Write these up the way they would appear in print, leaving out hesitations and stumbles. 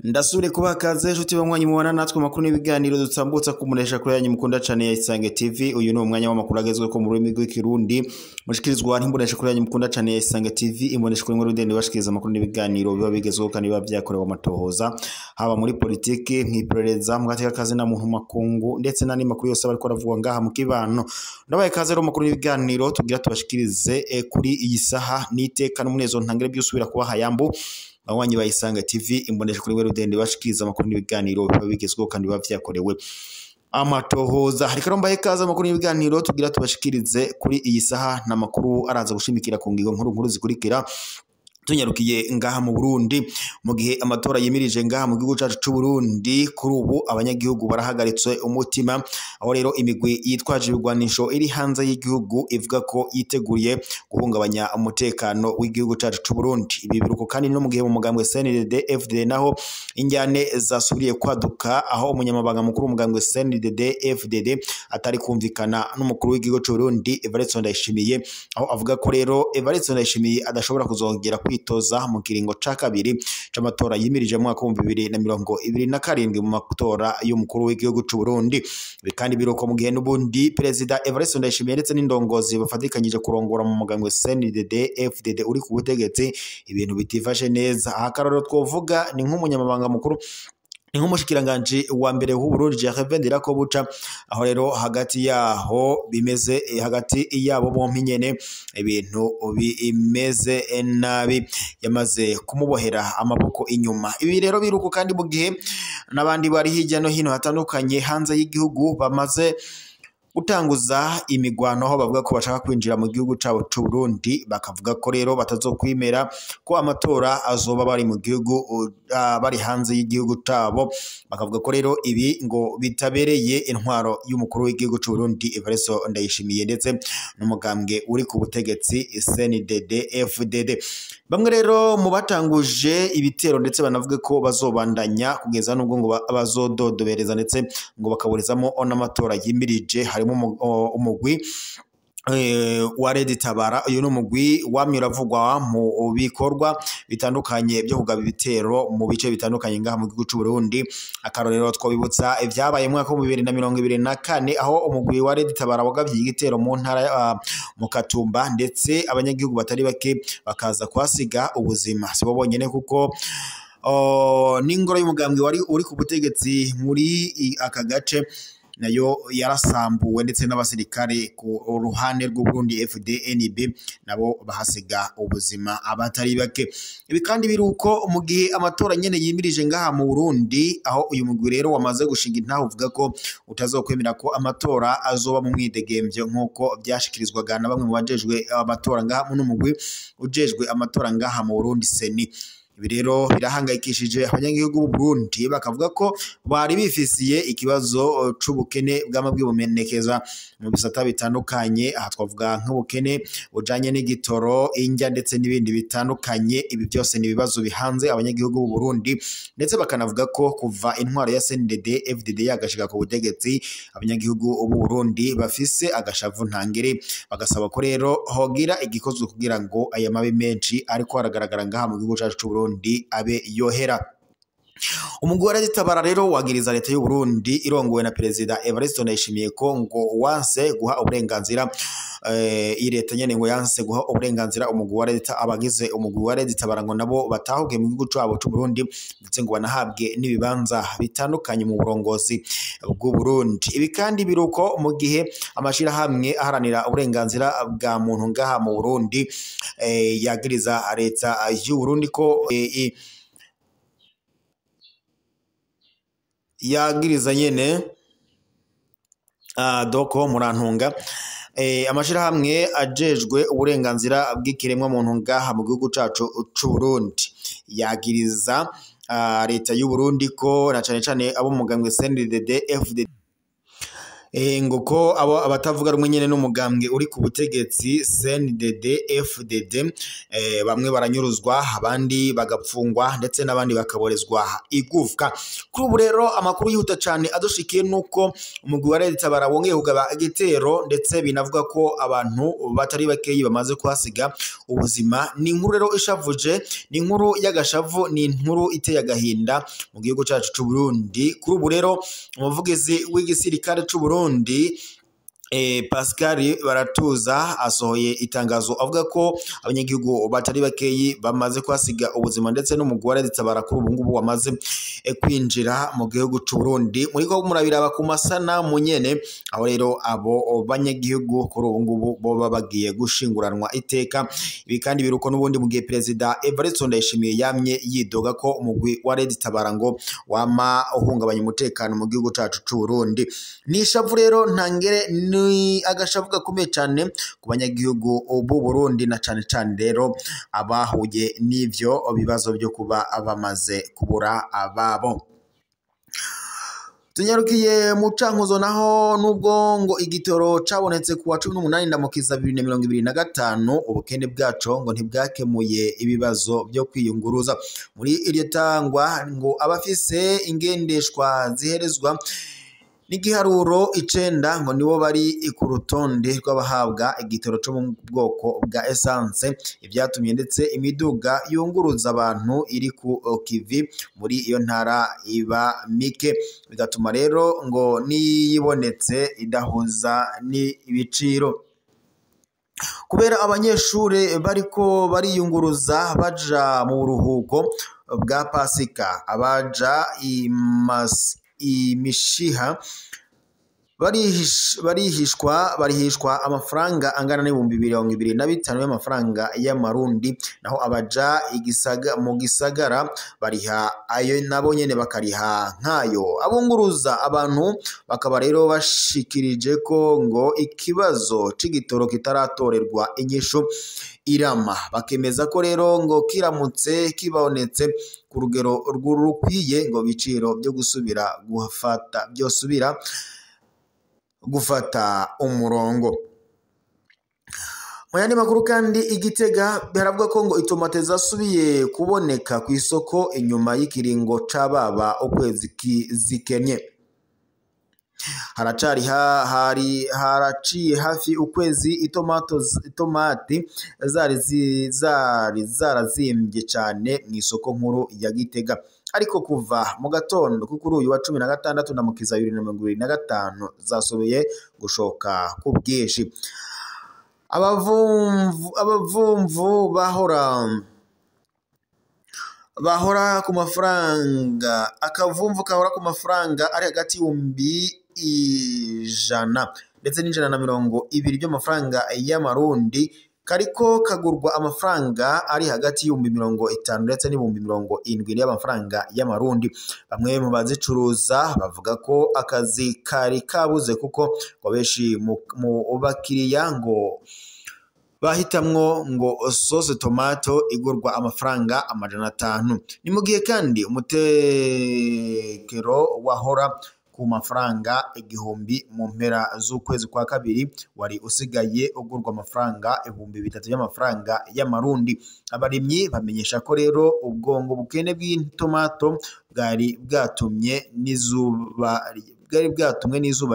Ndasure kuba kaze inshuti banywanyi mubana natwe makuru n'ibiganiro dutambutsa kumunesha kuri yanyu mukunda cane ya Isange TV. Uyu ni umwanya w'amakuru agezwe ko mu rurimi rw'ikirundi mushikirizwa n'imbonesha kuri yanyu mukunda cane ya Isange TV. Imbonesha kuri nkuru ndende bashikiriza amakuru n'ibiganiro biba bigezweho kandi biba vyakorewe amatohoza, haba muri politiki, mw'iperereza, mu gateka kazi na muntu makungu, ndetse n'andi makuru yose bariko aravugwa ngaha mu kibano. Ndabaye kaze rero makuru n'ibiganiro tugira tubashikirize kuri iyi saha n'iteka n'umunezero ntangire byusubira kubaha yambu abanywanyi ba Isange TV, imbonesha kuri rudende bashikiriza amakuru n'ibiganiro biba bigezweho kandi biba vyakorewe amatohoza. Hariko mbaye kaza amakuru n'ibiganiro tugira tubashikirize kuri iyi saha n'amakuru araza gushimikira ku ngingo nkuru nkuru zikurikira. Tunyarukiye ngaha mu Burundi, mu gihe amatora yimirije ngaha mu gihugu cacu c'u Burundi, kuri ubu abanyagihugu barahagaritswe umutima, aho rero imigwi yitwaje ibigwanisho iri hanze y'igihugu ivuga ko yiteguriye guhungabanya umutekano w'igihugu cacu c'u Burundi. Ibi biruko kandi no mu gihe mu mugambwe CNDD FDD naho injyane zasubiriye kwaduka, aho umunyamabanga mukuru w'umugambwe CNDD FDD atari kumvikana n'umukuru w'igihugu c'u Burundi Evariste Ndayishimiye, aho avuga ko rero Evariste Ndayishimiye adashobora kuzongera kwitoza mu kiringo ca kabiri c'amatora yimirije mu mwaka wa 2027 mu matora y'umukuru w'igihugu c'u Burundi. Kandi biruko mu gihe n'ubundi Perezida Evariste Ndayishimiye ndetse n'indongozi bafatikanyije kurongora mu mugambwe CNDD FDD uri ku butegetsi ibintu bitifashe neza. Aha karorero twovuga ni nk'umunyamabanga mukuru, ni nk'umushikiranganji wa mbere w'u Burundi Gervais Ndirakobuca, aho rero hagati yaho bimeze, hagati yabo bompi nyene ibintu bimeze nabi, yamaze kumubohera amaboko inyuma. Ibi rero biruko kandi mu gihe n'abandi bari hirya no hino hatandukanye hanze y'igihugu bamaze gutanguza imigwano, aho bavuga ko bashaka kwinjira mu gihugu cabo c'u Burundi, bakavuga ko rero batazokwimera ko amatora azoba bari mu gihugu, bari hanze y'igihugu cabo. Bakavuga ko rero ibi ngo bitabereye intwaro y'umukuru w'igihugu c'u Burundi Evariste Ndayishimiye ndetse n'umugambwe uri ku butegetsi CNDD FDD. Bamwe rero mu batanguje ibitero ndetse banavuga ko bazobandanya kugeza nubwo ngo bazododobereza ndetse ngo bakaburizamo n'amatora yimirije, harimo umugwi wa Red Tabara. Uyu ni umugwi wamye uravugwa mu bikorwa bitandukanye byo kugaba ibitero mu bice bitandukanye ngaha mu gihugu c'u Burundi. Akarorero twobibutsa ivyabaye mu mwaka wa 2024, aho umugwi wa Red Tabara wagavye igitero mu ntara mu Katumba, ndetse abanyagihugu batari bake bakaza kuhasiga ubuzima. Sibo bonyene kuko n'ingoro y'umugambwe wari uri ku butegetsi muri aka gace nayo yarasambuwe, ndetse n'abasirikare ku ruhande rw'u Burundi FDNB nabo bahasiga ubuzima abatari bake. Ibi kandi biruko mu gihe amatora nyene yimirije ngaha mu Burundi, aho uyu mugwi rero wamaze gushinga intaho uvuga ko utazokwemera ko amatora azoba mu mwidegemvyo nk'uko vyashikirizwaga na bamwe mu bajejwe amatora ngaha n'umugwi ujejwe amatora ngaha mu Burundi CENI. Ibi rero birahangayikishije abanyagihugu b'u Burundi, bakavuga ko bari bifisiye ikibazo c'ubukene bw'amabwibumenekeza mu bisata bitandukanye. Aha twavuga nk'ubukene bujanye n'igitoro, indya ndetse n'ibindi bitandukanye. Ibi byose ni ibibazo bihanze abanyagihugu b'u Burundi, ndetse bakanavuga ko kuva intwaro ya CNDD FDD yagashika ku butegetsi, abanyagihugu b'u Burundi bafise agashavu ntangere, bagasaba ko rero hogira igikozwe kugira ngo aya mabi menshi ariko aragaragara ngaha mu gihugu cacu c'u Burundi abe yohera. Umugwi wa Red Tabara rero wagiriza leta y'u Burundi irongowe na Perezida Evariste Ndayishimiye ko ngo wanse guha uburenganzira iyi leta nyene ngo yanse guha uburenganzira umugwi wa leta, abagize umugwi wa Red Tabara ngo nabo batahuke mu gihugu cabo c'u Burundi, ndetse ngo banahabwe n'ibibanza bitandukanye mu burongozi bw'u Burundi. Ibi kandi biruko mu gihe amashirahamwe aharanira uburenganzira bwa muntu ngaha mu Burundi yagiriza leta y'u Burundi ko yagiriza nyene doko murantunga amashirahamwe ajejwe uburenganzira bw'ikiremwa muntu ngaha mu gihugu cacu c'u Burundi, yagiriza leta y'u Burundi ko na cane cane abo mugambwe CNDD FDD Ngo ko abo abatavuga rumwe nyene n'umugambwe uri ku butegetsi CNDD FDD, bamwe baranyuruzwa, abandi bagapfungwa, ndetse n'abandi bakaborezwa igufwa. Kuri ubu rero amakuru yihuta cane adushikiye nuko umugwi wa Leta barawongeye kugaba igitero, ndetse binavuga ko abantu batari bakeyi bamaze kuhasiga ubuzima. Ni inkuru rero ishavuje, ni inkuru y'agashavu, ni inkuru iteye agahinda mu gihugu cacu c'u Burundi. Kuri ubu rero umuvugizi w'igisirikare c'u Burundi Pascal Baratuza asohoye itangazo avuga ko abanyagihugu batari bakeyi bamaze kuhasiga ubuzima, ndetse n'umugwi wa Leta kuri ubu ngubu wamaze kwinjira mu gihugu c'u Burundi. Muriko murabiraba ku masanamu nyene, aho rero abo banyagihugu kuri ubu ngubu boba bagiye gushinguranwa iteka. Ibi kandi biruko n'ubundi mu gihe Perezida Evariste Ndayishimiye yamye yidoga ko umugwi wa Leta ngo wama uhungabanya umutekano mu gihugu cacu c'u Burundi. Ni ishavu rero ntangere, ni agashavu gakomeye cane ku banyagihugu b'u Burundi, na cane cane rero abahuye n'ivyo bibazo byo kuba bamaze kubura ababo. Tunyarukiye mu Cankuzo naho, nubwo ngo igitoro cabonetse ku wa 18 Ndamukiza 2025, ubukene bwaco ngo ntibwakemuye ibibazo byo kwiyunguruza. Muri iryo tangwa ngo abafise ingendeshwa ziherezwa n'igiharuro 9 ngo nibo bari ku rutonde rw'abahabwa igitoro cyo mu bwoko bwa essence, ibyatumye ndetse imiduga yunguruza abantu iri ku kivi muri iyo ntara iba mike, bigatuma rero ngo niyibonetse idahuza n'ibiciro. Kubera abanyeshure bariko bariyunguruza baja mu buruhuko bwa Pasika, abaja imishiha barihishwa amafaranga angana n'ibihumbi 25 y'amafaranga y'amarundi, naho abaja mu gisagara bariha ayo nabo nyene bakariha nkayo. Abunguruza abantu bakaba rero bashikirije ko ngo ikibazo c'igitoro kitaratorerwa inyishu irama, bakemeza ko rero ngo kiramutse kibonetse ku rugero rukwiye ngo ibiciro byo gusubira gufata byosubira gufata umurongo. Mu yandi makuru kandi, Igitega baravuga ko ngo itomate zasubiye kuboneka ku isoko inyuma y'ikiringo c'ababa ukwezi zikenye. Haracari haraciye hafi ukwezi itomati zari zarazimbye cane mu isoko nkuru ya Gitega, ariko kuva mu gatondo kuri uyu wa 16 Ndamukiza 2025 zasubiye gushoka ku bwinshi. Abavumvu bahora ku mafaranga, akavumvu kahora ku mafaranga ari hagati y'ibihumbi 100 ndetse n'120 by'amafaranga y'amarundi, kariko kagurwa amafaranga ari hagati y'ibihumbi 50 ndetse n'ibihumbi 70 y'amafaranga y'amarundi. Bamwe mu bazicuruza bavuga ko akazi kari kabuze kuko ngo benshi mu bakiriya ngo bahitamwo ngo sauce tomato igurwa amafaranga 500. Ni mu gihe kandi umutekero wahora ku mafaranga 1000 mu mpera z'ukwezi kwa kabiri wari usigaye ugurwa amafaranga 3000 y'amafaranga y'amarundi. Abarimyi bamenyesha ko rero ubwo ngo bukene bw'itomato bwari bwatumye n'izuba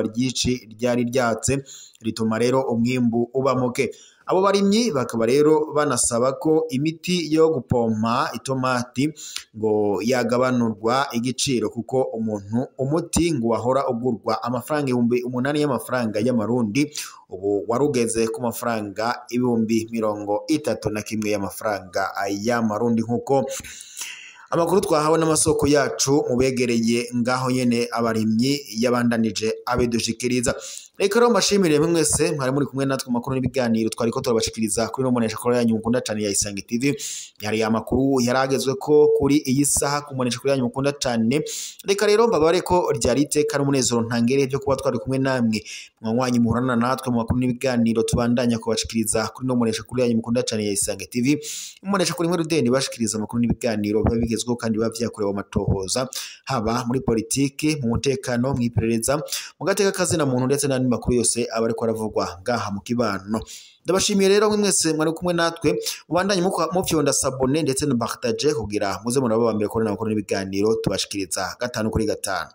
ryinshi ryari ryatse, rituma rero umwimbu uba muke. Abo barimyi bakaba rero banasaba ko imiti yo gupompa itomati ngo yagabanurwa igiciro, kuko umuntu umuti ngo wahora ugurwa amafaranga 8000 y'amafaranga y'amarundi ubu warugeze ku mafaranga 31,000 y'amafaranga y'amarundi, nkuko amakuru twahawe n'amasoko yacu mu begereye ngaho nyene abarimyi yabandanije abidushikiriza. Reka rero mbashimire mwese mwari muri kumwe natwe makuru n'ibiganiro twariko turabashikiriza kuri no munesha kuri yanyu mukunda cyane ya Isange TV. Yari amakuru yaragezwe ko kuri iyi saha ku munesha kuri yanyu mukunda cyane. Reka rero mbabare ko ryari iteka n'umunezero ntangere byo kuba twari kumwe namwe mwanywanyi muhorana natwe mu makuru n'ibiganiro tubandanya kubashikiriza kuri no munesha kuri yanyu mukunda cyane ya Isange TV. Umunesha kuri nkuru deni bashikiriza amakuru n'ibiganiro biba bigezweho kandi biba vyakorewe amatohoza, haba muri politiki, mu mutekano, mu iperereza, mu gateka kazina muntu ndetse n'andi makuru yose aba ariko aravugwa ngaha mu kibano. Ndabashimiye rero mwese mwari kumwe natwe, mubandanye mufyonda sabone ndetse na partage kugira muze muraba ba mbere kubona amakuru n'ibiganiro tubashikiriza 5 kuri 5.